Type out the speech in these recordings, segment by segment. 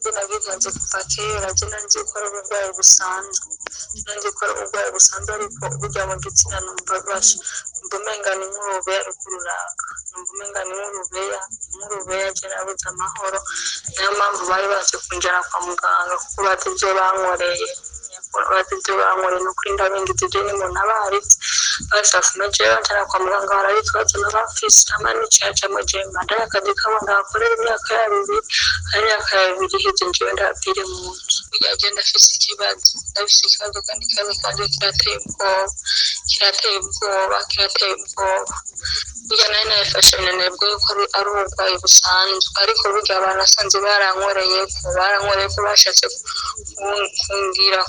Njye nabivanze kuva kera, njye nari ko ari uburwayi busanzwe, nari ko ari uburwayi busanzwe, ariko burya mu gitsina numva basha, numva umenga ni nk'urubeya ruriko ruraka, numva umenga ni nk'urubeya, nk'urubeya. Njye nabuze amahoro, niyo mpamvu bari baje kunjana kwa muganga kuko bazi ivyo bankoreye, bazi ivyo bankoreye. Ni ukuri ndabingize, ivyo nimuntabarize basi jewe banjana kwa muganga, baraba ikibazo naba mfise, hama niciye jewe mbandanye akazi kabo ndahakorera imyaka yabo 2, hari imyaka yabo 2 iheze jewe ndabavire mu nzu. Burya jewe ndafise ikibazo, ndafise ikibazo, kandi ikibazo canje kirateye ubwoba, kirateye ubwoba, kirateye ubwoba. Burya nari nabifashe minenebwe yuko ari uburwayi busanzwe, ariko burya banasanze barankoreyeko, barankoreyeko, bashatse kungira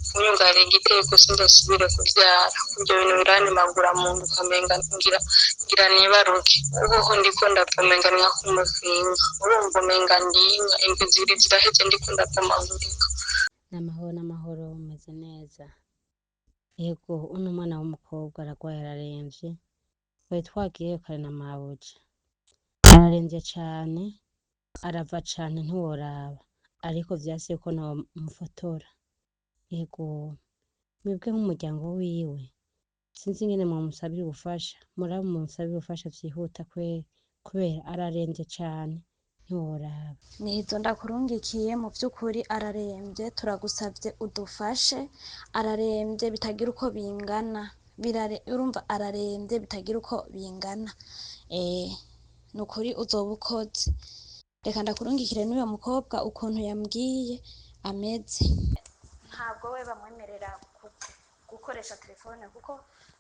kunyugarira igiteko sindasubire kuvyara. Ivyo bintu birantemagura mu nda, ukamenga ngira nibaruke. Uhoho ndiko ndapfa, umenga ni nka kumuzinga, urumva umenga ndi inka, indwi 2 ziraheze ndiko ndavomagurika. N'amahoro, n'amahoro, meze neza. Yego, uno mwana w'umukobwa aragwaye, araremvye. Twari twagiyeyo kare na mabuja. Araremvye cane, arava cane ntiworaba, ariko vyanse yuko nomufotora. Yego, mwebwe nk'umuryango wiwe, sinzi ingene mwomusabira ubufasha, murabe mumusabire ubufasha vyihuta kweri, kubera araremvye cane ntiworaba. Nizo ndakurungikiye, mu by'ukuri ararembye, turagusabye udufashe, ararembye bitagira uko bingana. Urumva ararembye bitagira uko bingana. Ni ukuri uzoba ukoze. Reka ndakurungikire n'uyo mukobwa ukuntu yambwiye ameze. Ntabwo we bamwemerera gukoresha telefone, kuko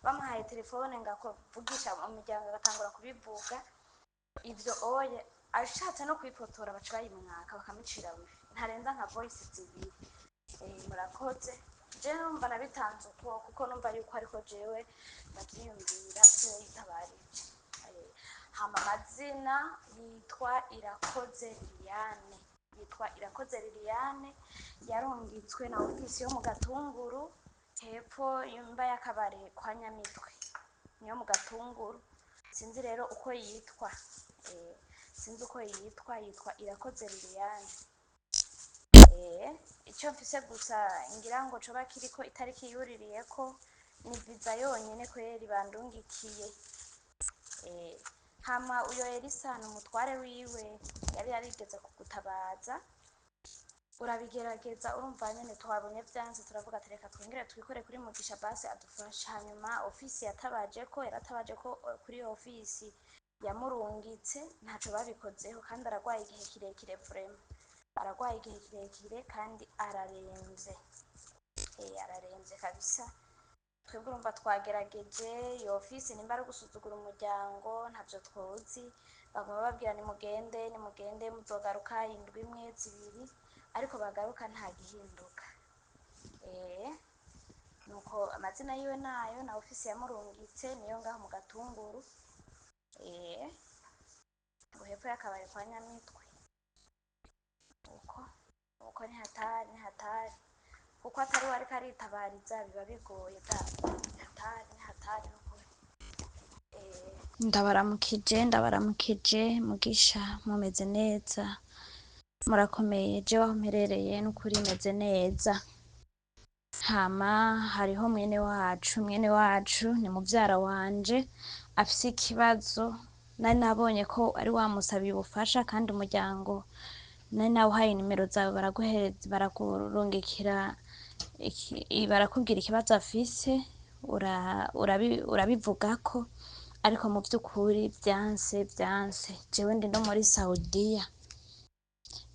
bamuhaye telefone ngo avugisha umuryango agatangura kubivuga ivyo oye, ashatse no kwifotora baca bayimwaka bakamucira wifi, ntarenza nka voice 2. Murakoze. Je numva nabitanze uko kuko numva yuko ariko jewe ndavyiyumvira, siwe yitabarije. Hama amazina yitwa Irakoze Liliane, yitwa Irakoze Liliane, yarungitswe na ofisi yo mu Gatunguru, hepfo yumba y'akabare kwa Nyamitwe, niyo mu Gatunguru. Sinzi rero uko yitwa, sinzi uko yitwa, yitwa Irakoze Liliane. Icyo mfise gusa ngira ngo coba kiriko itariki yuririyeko ni viza yonyene kweri bandungikiye. Hama uyo Elisa ni umutware wiwe, yari yarigeze kugutabaza, urabigerageza, urumva nyene twabonye vyanse, turavuga ati reka twongere twikore kuri Mugisha basi adufashe. Hanyuma ofisi yatabaje ko yaratabaje ko kuri iyo ofisi yamurungitse ntaco babikozeho, kandi aragwaye igihe kirekire, vraiment aragwaye igihe kirekire kandi araremvye. Araremvye kabisa. Twebwe urumva twagerageje iyo ofisi, nimba ari gusuzugura umuryango ntavyo twuzi, baguma babwira nimugende, nimugende, muzogaruka indwi 1, 2, ariko bagaruka nta gihinduka. Nuko amazina yiwe nayo na ofisi yamurungitse niyo ngaho mu Gatunguru, ngo hepfo y'akabari kwa Nyamitwe. Uko ni hatari, ni hatari, kuko atari we ariko aritabariza biba bigoye da, ni hatari, ni hatari nukuri. Ndabaramukije, ndabaramukije Mugisha, mumeze neza, murakomeye? Jewe aho mperereye n'ukuri meze neza. Hama hariho mwene wacu, mwene wacu ni muvyara wanje, afise ikibazo. Nari nabonye ko ari wamusabiye ubufasha, kandi umuryango nari nawuhaye nimero zawe, baraguhereza, barakurungikira, barakubwira ikibazo afise, urabivugako, ariko mu vy'ukuri vyanse, vyanse. Jewe ndi no muri Saudiya.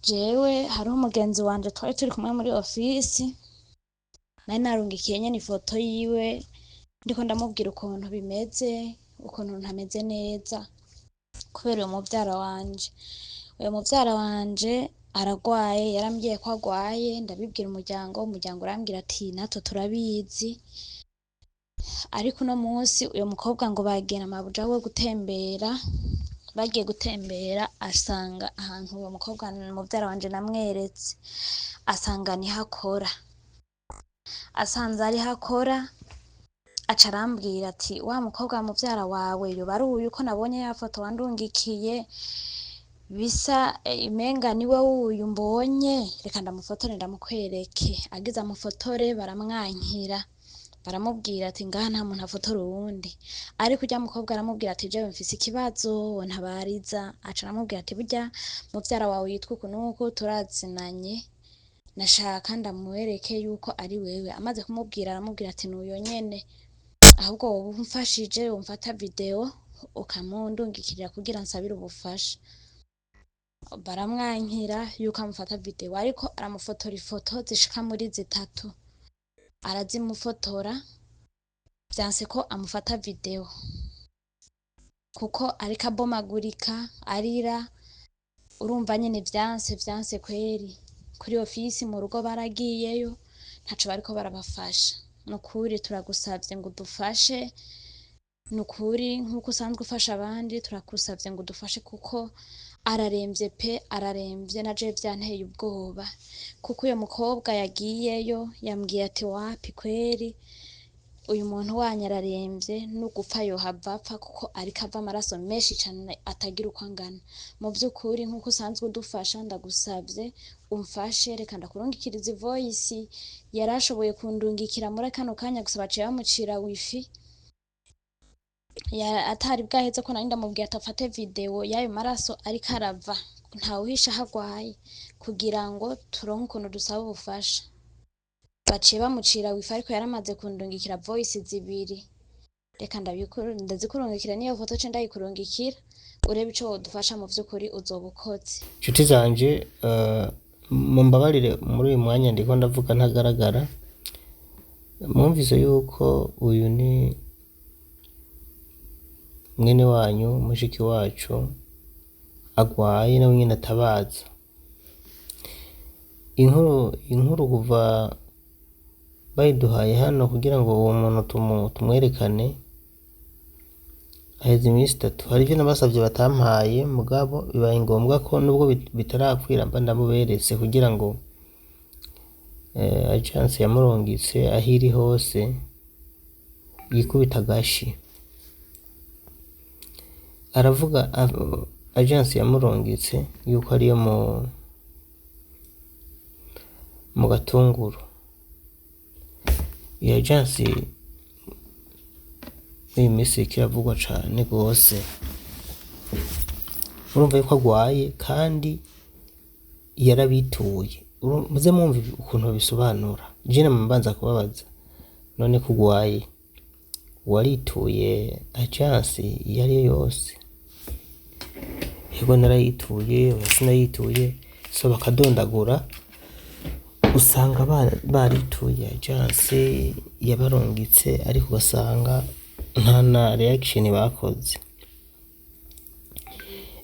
Jewe hariho umugenzi wanje twari turi kumwe muri ofisi, nari narungikiye nyene ifoto yiwe, ndiko ndamubwira ukuntu bimeze, ukuntu ntameze neza kubera uyo muvyara wanje. Uyo muvyara wanje aragwaye, yarambwiye ko agwaye, ndabibwira umuryango, umuryango urambwira ati natwe turabizi. Ariko uno munsi uyo mukobwa ngo bagiye na mabuja we gutembera, bagiye gutembera asanga ahantu uwo mukobwa muvyara wanje namweretse, asanga niho akora. Asanze ariho akora, aca arambwira ati wa mukobwa muvyara wawe yoba ari uyu ko nabonye ya foto wandungikiye? Bisa imenga niwe wuyu mbonye, reka ndamufotore ndamukwereke. Agize amufotore baramwankira, baramubwira ati ngaha nta muntu afotora uwundi. Ariko urya mukobwa aramubwira ati jewe mfise ikibazo ntabariza. Aca aramubwira ati burya muvyara wawe yitwa uku n'uku turazinanye, nashaka ndamwereke yuko ari wewe. Amaze kumubwira aramubwira ati nuyo nyene, ahubwo woba umfashije womfata video ukamundungikirira kugira nsabire ubufasha. Baramwankira yuko amufata video, ariko aramufotora ifoto zishika muri zitatu, arazimufotora. Vyanse ko amufata video kuko ariko abomagurika arira, urumva nyene vyanse kweri. Kuri ofisi mu rugo baragiyeyo, ntaco bariko barabafasha. Nukuri turagusavye ngo udufashe, nukuri nkuko usanzwe ufasha abandi, turakusavye ngo udufashe kuko araremvye pe, araremvye. Na jewe vyanteye ubwoba kuko uyo mukobwa yagiyeyo yambwiye ati wapi kweri, uyu muntu wanyu araremvye, n'ugupfa yohava apfa kuko ariko ava amaraso menshi cane atagira uko angana. Mu vy'ukuri nkuko usanzwe udufasha, ndagusavye umfashe, reka ndakurungikiriza ivoyisi yarashoboye kundungikira muri kano kanya, gusa baciye bamucira wifi atari bwaheze ko nari ndamubwiye ati afate video y'ayo maraso ariko arava, ntawuhisha aho agwaye, kugira ngo turonke ukuntu dusaba ubufasha. Baciye bamucira wifi, ariko yaramaze kundungikira voice zibiri. Reka ndazikurungikira, niyo foto ce ndayikurungikira urebe ico wodufasha. Mu vy'ukuri uzoba ukoze. Inshuti zanje, mumbabarire muri uyu mwanya ndiko ndavuga ntagaragara. Mwumvise yuko uyu ni mwene wanyu, mushiki wacu agwaye, nawe nyene atabaza. Inkuru kuva bayiduhaye hano kugira ngo uwo muntu tumwerekane, haheze iminsi 3. Hari ivyo nabasavye batampaye, mugabo bibaye ngombwa ko nubwo bitarakwira mba ndamuberetse kugira ngo agence yamurungitse aho iri hose yikubita agashi. Aravuga agence yamurungitse yuko ariyo mu Gatunguru. Iyo agence muri iyi minsi iriko iravugwa cane gose. Urumva yuko agwaye kandi yarabituye. Muze mwumva ukuntu babisobanura. Je nama mbanza kubabaza, none ko ugwaye warituye agence iyo ariyo yose? Yego narayituye, oya sinayituye. So bakadondagura, usanga barituye agence yabarungitse, ariko ugasanga nta na reaction bakoze.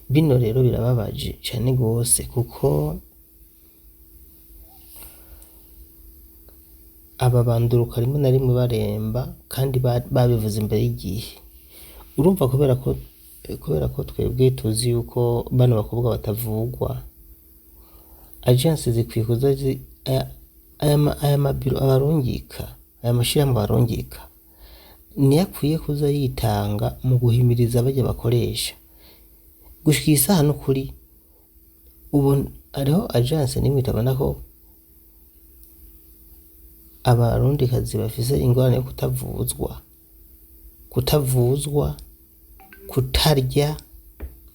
Bino rero birababaje cane gose kuko aba banduruka rimwe na rimwe baremba kandi babivuze imbere y'igihe. Urumva kubera ko twebwe tuzi yuko bano bakobwa batavugwa, agence zikwiye kuza aya mabiro abarungika, aya mashirahamwe abarungika niyo akwiye kuza yitanga mu guhimiriza barya bakoresha. Gushika iyi saha n'ukuri ubu hariho agence nimwe itabona ko abarundikazi bafise ingorane yo kutavuzwa, kutarya,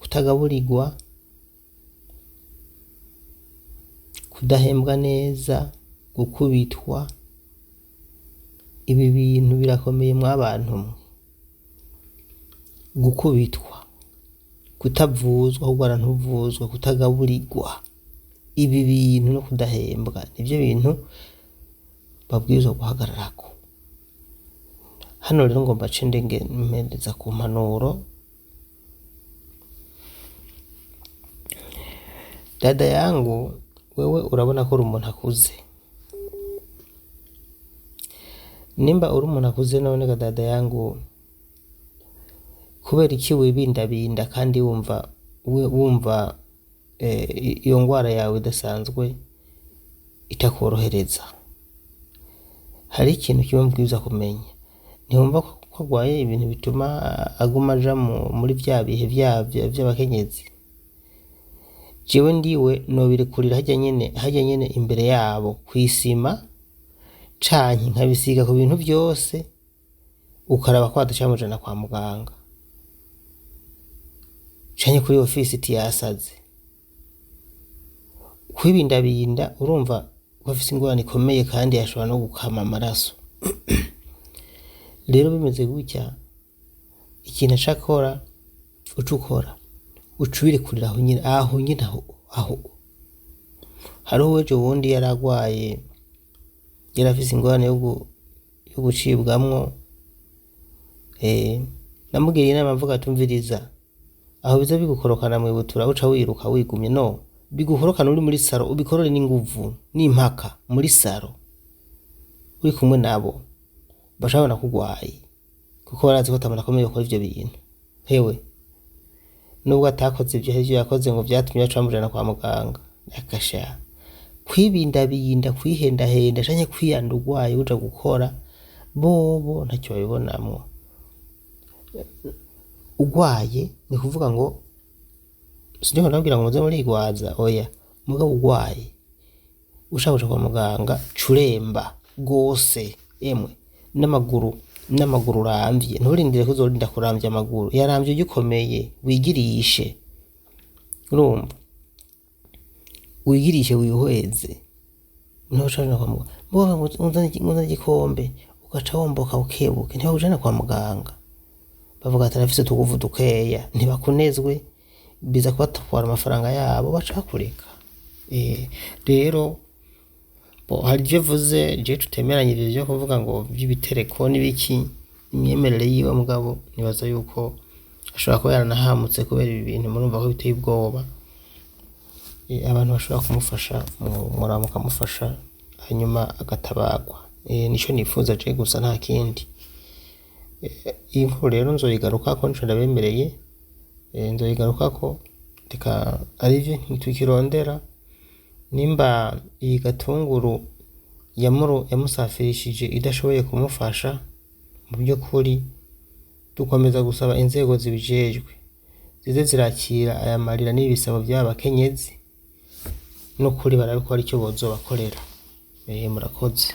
kutagaburirwa, kudahembwa neza, gukubitwa. Ibi bintu birakomeye mwabantu mwe. Gukubitwa, kutavuzwa, kugwara ntuvuzwe, kutagaburirwa, ibi bintu no kudahembwa nivyo bintu babwirizwa guhagararako. Hano rero ngomba nce mpereza ku mpanuro. Dada yangu, wewe urabona ko uri umuntu akuze. Nimba uri umuntu akuze none ga dada yangu, kubera iki wibindabinda kandi wumva iyo ngwara yawe idasanzwe itakorohereza? Hari ikintu kimwe mbwirizwa kumenya, ntiwumva ko agwaye ibintu bituma aguma aja muri vya bihe vy'abakenyezi. Jewe ndiwe nobirekurira harya nyene imbere yabo kw'isima, canke nkabisiga ku bintu vyose, ukaraba ko badaca bamujana kwa muganga canke kuri ofisi iti yasaze. Kwibindabinda urumva ko afise ingorane ikomeye kandi ashobora no gukama amaraso. Rero bimeze gutya, ikintu aca akora, uca ukora uca ubirekurira aho nyene, aho nyene, aho aho. Hariho uwejo wundi yari agwaye, yari afise ingorane yo gucibwamwo, namugiriye inama mvuga ati umviriza, aho biza bigukorokana mw'ibutura uca wiruka wigumye, no bigukorokana uri muri saro, ubikorore n'inguvu n'impaka muri saro uri kumwe nabo, baca babona ko ugwaye, kuko barazi ko ata muntu akomeye gukora ivyo bintu. Hewe nubwo atakoze ivyo, hari ivyo yakoze ngo vyatumye baca bamujana kwa muganga. Agasha kwibindabinda, kwihendahenda canke kwiyanda ugwaye uja gukora, bobo ntacyo babibonamwo. Ugwaye ni kuvuga ngo sindiko ndababwira ngo muze murigwaza, oya, mugabo ugwaye ushaka kuja kwa muganga curemba gose, emwe n'amaguru uramvye, nturindire ko uzorinda kuramvya amaguru, yaramvye ugikomeye, wigirishe, urumva, wigirishe wihweze, ntuca uja kwa muganga. Mugabo ngo unzane igikombe, ugaca womboka bukebuke, ntibakujana kwa muganga, bavuga ati arafise utuguvu dukeya, ntibakunezwe, biza kubatwara amafaranga yabo, baca bakureka. Rero bo hari ivyo uvuze jewe tutemeranya, ivyo vyo kuvuga ngo vy'ibitereko n'ibiki, imyemerere yiwe, mugabo nibaza yuko ashobora kuba yaranahamutse kubera ibi bintu, murumva ko biteye ubwoba. Abantu bashobora kumufasha, muraba mukamufasha hanyuma agatabarwa. Nico nifuza je gusa, nta kindi. Iyi nkuru rero nzoyigarukako, nico ndabemereye, nzoyigarukako, reka arivyo ntitukirondera. Nimba iyi gatunguru yamusafirishije idashoboye kumufasha, mu by'ukuri dukomeza gusaba inzego zibijejwe zize zirakira aya marira n'ibisabo by'aba bakenyezi, n'ukuri barabikora icyo bozobakorera. Murakoze.